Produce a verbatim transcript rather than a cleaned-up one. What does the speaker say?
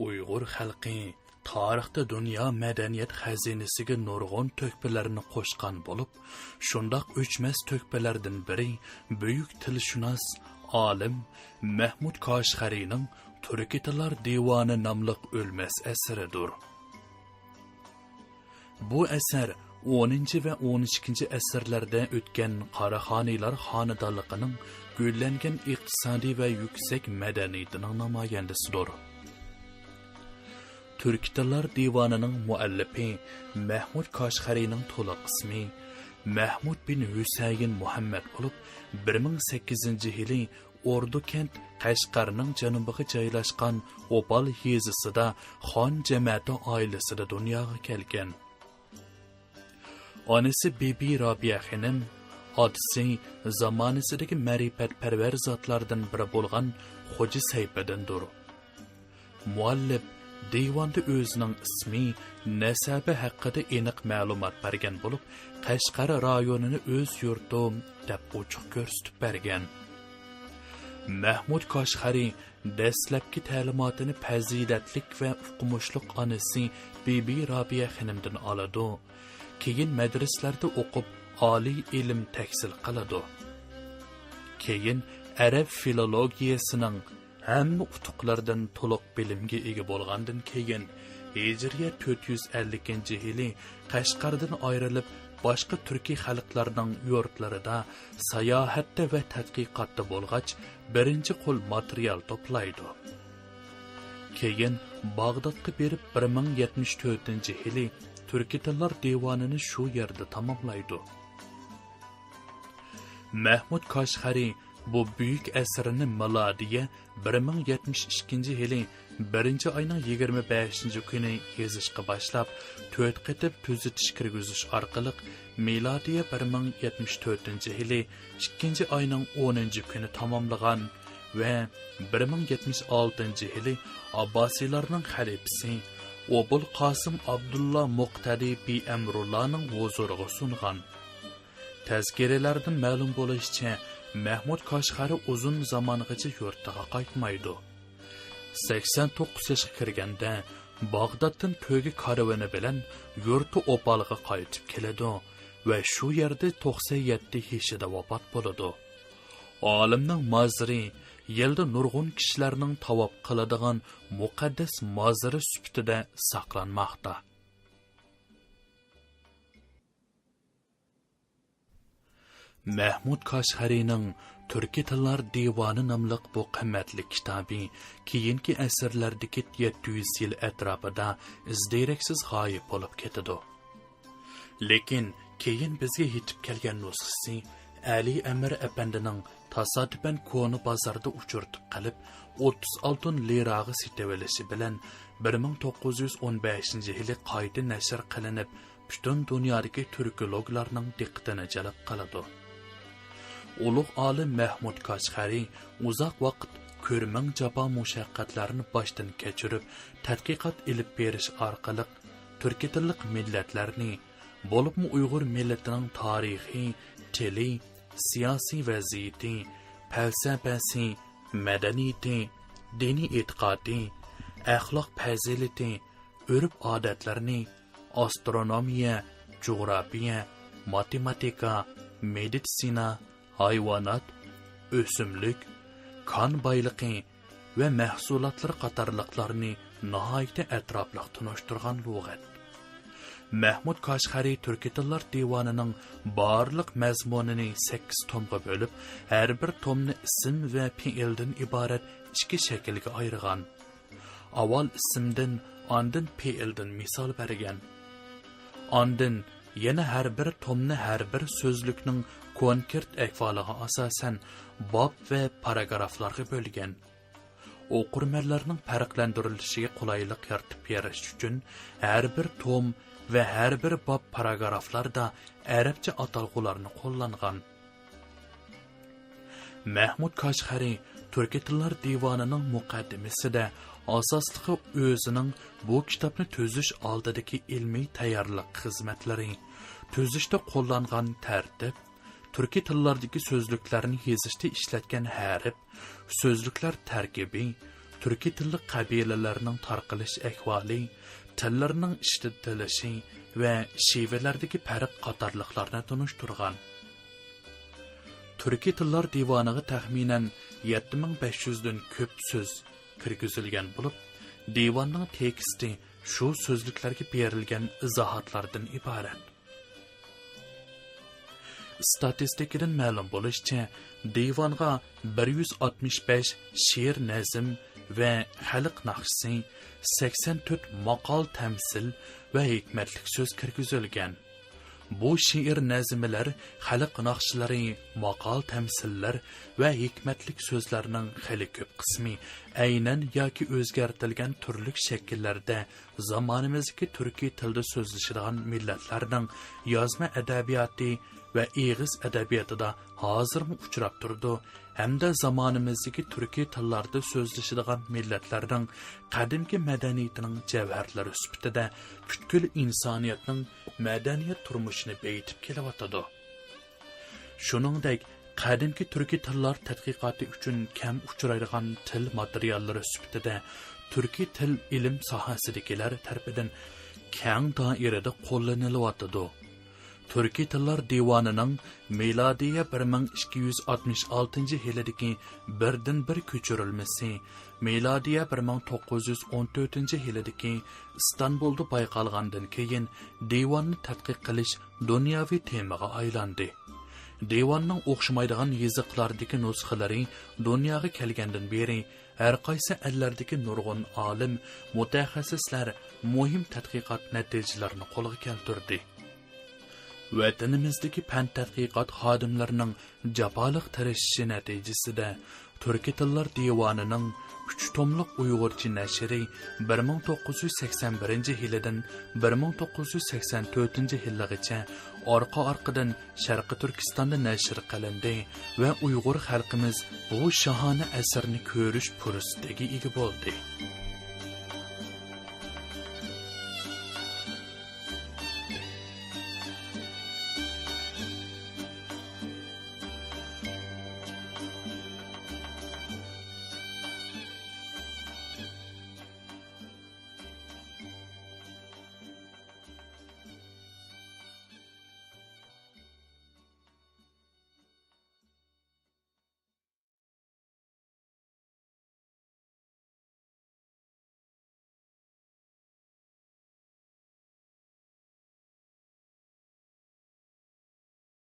ئۇيغۇر خەلقى تارىختا دۇنيا مەدەنىيەت خەزىنىسىگە نۇرغۇن تۆھپىلەرنى قوشقان بولۇپ، شۇنداق ئۆچمەس تۆھپىلەردىن بىرى بۈيۈك تىلشۇناس، ئالىم مەھمۇد كاشغەرىنىڭ تۈركىي تىللار دىۋانى ناملىق ئۆلمەس ئەسىرىدۇر. بۇ ئەسەر ئونىنچى ۋە ئون ئىككىنچى ئەسىرلەردە ئۆتكەن قاراخانىيلار خانىدانلىقىنىڭ گۈللەنگەن ئىقتىسادىي ۋە يۈكسەك مەدەنىيىتىنىڭ نامايەندىسىدۇر. تۈركىي تىللار دىۋانىنىڭ مۇئەللىپى مەھمۇد كاشغەرىنىڭ تولۇق ئىسمى مەھمۇد بىن ھۈسەيىن مۇھەممەد بولۇپ، بىر مىڭ سەككىزىنچى يىلى ئوردۇكەنت، قەشقەرنىڭ جەنۇبىغا جايلاشقان ئوپال يېزىسىدا خان جەمەتى ئائىلىسىدە دۇنياغا كەلگەن. ئانىسى بىبى رابىيە خېنىم، ئاتىسى زامانىسىدىكى مەرىپەتپەرۋەر زاتلاردىن بىرى بولغان خوجا سەيپىدىندۇر. مۇئەللىپ دىۋاندا ئۆزىنىڭ ئىسمى، نەسەبى ھەققىدە ئېنىق مەلۇمات بەرگەن بولۇپ، قەشقەر رايونىنى ئۆز يۇرتۇم دەپ ئوچۇق كۆرسىتىپ بەرگەن. مەھمۇد كاشغەرى دەسلەپكى تەلىماتىنى پەزىلەتلىك ۋە ئوقۇمۇشلۇق ئانىسى بىبى رابىيە خېنىمدىن ئالىدۇ. كېيىن مەدرىسىلەردە ئوقۇپ، ئالىي ئىلىم تەھسىل قىلىدۇ. كېيىن ئەرەب فىلولوگىيەسىنىڭ ھەممە ئۇتۇقلىرىدىن تولۇق بىلىمگە ئىگە بولغاندىن كېيىن، ھىجرىيە تۆت يۈز ئەللىكىنچى يىلى قەشقەردىن ئايرىلىپ، باشقا تۈركىي خەلقلەرنىڭ يۇرتلىرىدا ساياھەتتە ۋە تەتقىقاتتا بولغاچ، بىرىنچى قول ماتېرىيال توپلايدۇ. كېيىن باغدادقا بېرىپ، بىر مىڭ يەتمىش تۆتىنچى يىلى تۈركىي تىللار دىۋانىنى شۇ يەردە تاماملايدۇ. مەھمۇد كاشغەرى بۇ بۈيۈك ئەسىرىنى مىلادىيە بىر مىڭ يەتمىش ئىككىنچى يىلى بىرىنچى ئاينىڭ يىگىرمە بەشىنچى كۈنى يېزىشقا باشلاپ، تۆت قېتىم تۈزىتىش كىرگۈزۈش ئارقىلىق، مىلادىيە بىر مىڭ يەتمىش تۆتىنچى يىلى ئىككىنچى ئاينىڭ ئونىنچى كۈنى تاماملىغان ۋە بىر مىڭ يەتمىش ئالتىنچى يىلى ئابباسىيلارنىڭ خەلىپىسى ئوبۇل قاسىم ئابدۇللا مۇقتەدى بىئەمرۇللانىڭ ھۇزۇرىغا سۇنغان. تەزكىرىلەردىن مەلۇم بولۇشىچە، مەھمۇد كاشغەرى ئۇزۇن زامانغىچە يۇرتىغا قايتمايدۇ. سەكسەن توققۇز ياشقا كىرگەندە، باغدادتىن تۆگە كارۋىنى بىلەن يۇرتى ئوپالغا قايتىپ كېلىدۇ ۋە شۇ يەردە توقسەن يەتتە يېشىدا ۋاپات بولىدۇ. ئالىمنىڭ مازىرى يىلدا نۇرغۇن كىشىلەرنىڭ تاۋاپ قىلىدىغان مۇقەددەس مازىرى سۈپىتىدە ساقلانماقتا. مەھمۇد كاشغەرىنىڭ تۈركىي تىللار دىۋانى ناملىق بۇ قىممەتلىك كىتابى كېيىنكى ئەسىرلەردىكى يەتتە يۈز يىل ئەتراپىدا ئىز-دېرەكسىز غايىب بولۇپ كېتىدۇ. لېكىن كېيىن بىزگە يېتىپ كەلگەن نۇسخىسى ئەلى ئەمىر ئەپەندىنىڭ تاسادىپەن كونا بازاردا ئۇچرىتىپ قېلىپ، ئوتتۇز ئالتۇن لىراغا سېتىۋېلىشى بىلەن، بىر مىڭ توققۇز يۈز ئون بەشىنچى يىلى قايتا نەشر قىلىنىپ، پۈتۈن دۇنيادىكى تۈركولوگلارنىڭ دىققىتىنى جەلپ قىلىدۇ. ئۇلۇغ ئالىم مەھمۇد كاشغەرى ئۇزاق ۋاقىت كۆرمەڭ جاپا مۇشەققەتلەرنى باشتىن كەچۈرۈپ، تەتقىقات ئېلىپ بېرىش ئارقىلىق تۈركىي تىللىق مىللەتلەرنى، بولۇپمۇ ئۇيغۇر مىللىتىنىڭ تارىخى، تىلى، سىياسىي ۋەزىيىتى، پەلسەپىسى، مەدەنىيىتى، دىنىي ئېتىقادى، ئەخلاق پەزىلىتى، ئۆرپ-ئادەتلىرىنى، ئاسترونومىيە، جۇغراپىيە، ماتېماتىكا، مېدىتسىنا، ھايۋانات، ئۆسۈملۈك، كان بايلىقى ۋە مەھسۇلاتلىرى قاتارلىقلارنى ناھايىتى ئەتراپلىق تونۇشتۇرغان لۇغەت. مەھمۇد كاشغەرى تۈركىي تىللار دىۋانىنىڭ بارلىق مەزمۇنىنى سەككىز تومغا بۆلۈپ، ھەر بىر تومنى ئىسىم ۋە پېئىلدىن ئىبارەت ئىككى شەكىلگە ئايرىغان. ئاۋۋال ئىسىمدىن، ئاندىن پېئىلدىن مىسال بەرگەن. ئاندىن يەنە ھەر بىر تومنى ھەر بىر سۆزلۈكنىڭ كونكرېت ئەھۋالىغا ئاساسەن باب ۋە پاراگرافلارغا بۆلگەن. ئوقۇرمەنلەرنىڭ پەرقلەندۈرۈلۈشىگە قولايلىق يارىتىپ بېرىش ئۈچۈن، ھەر بىر توم ۋە ھەر بىر باب پاراگرافلاردا ئەرەبچە ئاتالغۇلارنى قوللانغان. مەھمۇد كاشغەرى تۈركىي تىللار دىۋانىنىڭ مۇقەددىمىسىدە ئاساسلىقى ئۆزىنىڭ بۇ كىتابنى تۈزۈش ئالدىدىكى ئىلمىي تەييارلىق خىزمەتلىرى، تۈزۈشتە قوللانغان تەرتىپ، تۈركىي تىللاردىكى سۆزلۈكلەرنى يېزىشتا ئىشلەتكەن ھەرپ، سۆزلۈكلەر تەركىبى، تۈركىي تىللىق قەبىلىلەرنىڭ تارقىلىش ئەھۋالى، تىللىرىنىڭ ئىشلىتىلىشى ۋە شېۋىلەردىكى پەرق قاتارلىقلارنى تونۇشتۇرغان. تۈركىي تىللار دىۋانىغا تەخمىنەن يەتتە مىڭ بەش يۈزدىن كۆپ سۆز كىرگۈزۈلگەن بولۇپ، دىۋاننىڭ تېكىستى شۇ سۆزلۈكلەرگە بېرىلگەن ئىزاھاتلاردىن ئىبارەت. ئىستاتىستىكىدىن مەلۇم بولۇشىچە، دىۋانغا بىر يۈز ئاتمىش بەش شېئىر نەزم ۋە خەلق ناخشىسى، سەكسەن تۆت ماقال تەمسىل ۋە ھېكمەتلىك سۆز كىرگۈزۈلگەن. بۇ شېئىر نەزمىلەر، خەلق ناخشىلىرى، ماقال تەمسىللەر ۋە ھېكمەتلىك سۆزلەرنىڭ خېلى كۆپ قىسمى ئەينەن ياكى ئۆزگەرتىلگەن تۈرلۈك شەكىللەردە زامانىمىزدىكى تۈركىي تىلدا سۆزلىشىدىغان مىللەتلەرنىڭ يازما ئەدەبىياتى ۋە ئېغىز ئەدەبىياتىدا ھازىرمۇ ئۇچراپ تۇرىدۇ ھەمدە زامانىمىزدىكى تۈركىي تىللاردا سۆزلىشىدىغان مىللەتلەرنىڭ قەدىمكى مەدەنىيىتىنىڭ جەۋھەرلىرى سۈپىتىدە پۈتكۈل ئىنسانىيەتنىڭ مەدەنىيەت تۇرمۇشىنى بېيىتىپ كېلىۋاتىدۇ. شۇنىڭدەك، قەدىمكى تۈركىي تىللار تەتقىقاتى ئۈچۈن كەم ئۇچرايدىغان تىل ماتېرىياللىرى سۈپىتىدە تۈركىي تىل ئىلىم ساھەسىدىكىلەر تەرىپىدىن كەڭ دائىرىدە قوللىنىلىۋاتىدۇ. تۈركىي تىللار دىۋانىنىڭ مىلادىيە بىر مىڭ ئىككى يۈز ئاتمىش ئالتىنچى يىلىدىكى بىردىنبىر كۆچۈرۈلمىسى، مىلادىيە بىر مىڭ توققۇز يۈز ئون تۆتىنچى يىلىدىكى ئىستانبۇلدا بايقالغاندىن كېيىن، دىۋاننى تەتقىق قىلىش دۇنياۋى تېمىغا ئايلاندى. دىۋاننىڭ ئوخشىمايدىغان يېزىقلاردىكى نۇسخىلىرى دۇنياغا كەلگەندىن بېرى، ھەرقايسى ئەللەردىكى نۇرغۇن ئالىم، مۇتەخەسسىسلەر مۇھىم تەتقىقات نەتىجىلىرىنى قولغا كەلتۈردى. ۋەتىنىمىزدىكى پەن تەتقىقات خادىملىرىنىڭ جاپالىق تىرىشىشى نەتىجىسىدە، تۈركىي تىللار دىۋانىنىڭ ئۈچ توملۇق ئۇيغۇرچە نەشرى بىر مىڭ توققۇز يۈز سەكسەن بىرىنچى يىلىدىن بىر مىڭ توققۇز يۈز سەكسەن تۆتىنچى يىلىغىچە ئارقا-ئارقىدىن شەرقىي تۈركىستاندا نەشر قىلىندى ۋە ئۇيغۇر خەلقىمىز بۇ شاھانە ئەسەرنى كۆرۈش پۇرسىتىگە ئىگە بولدى.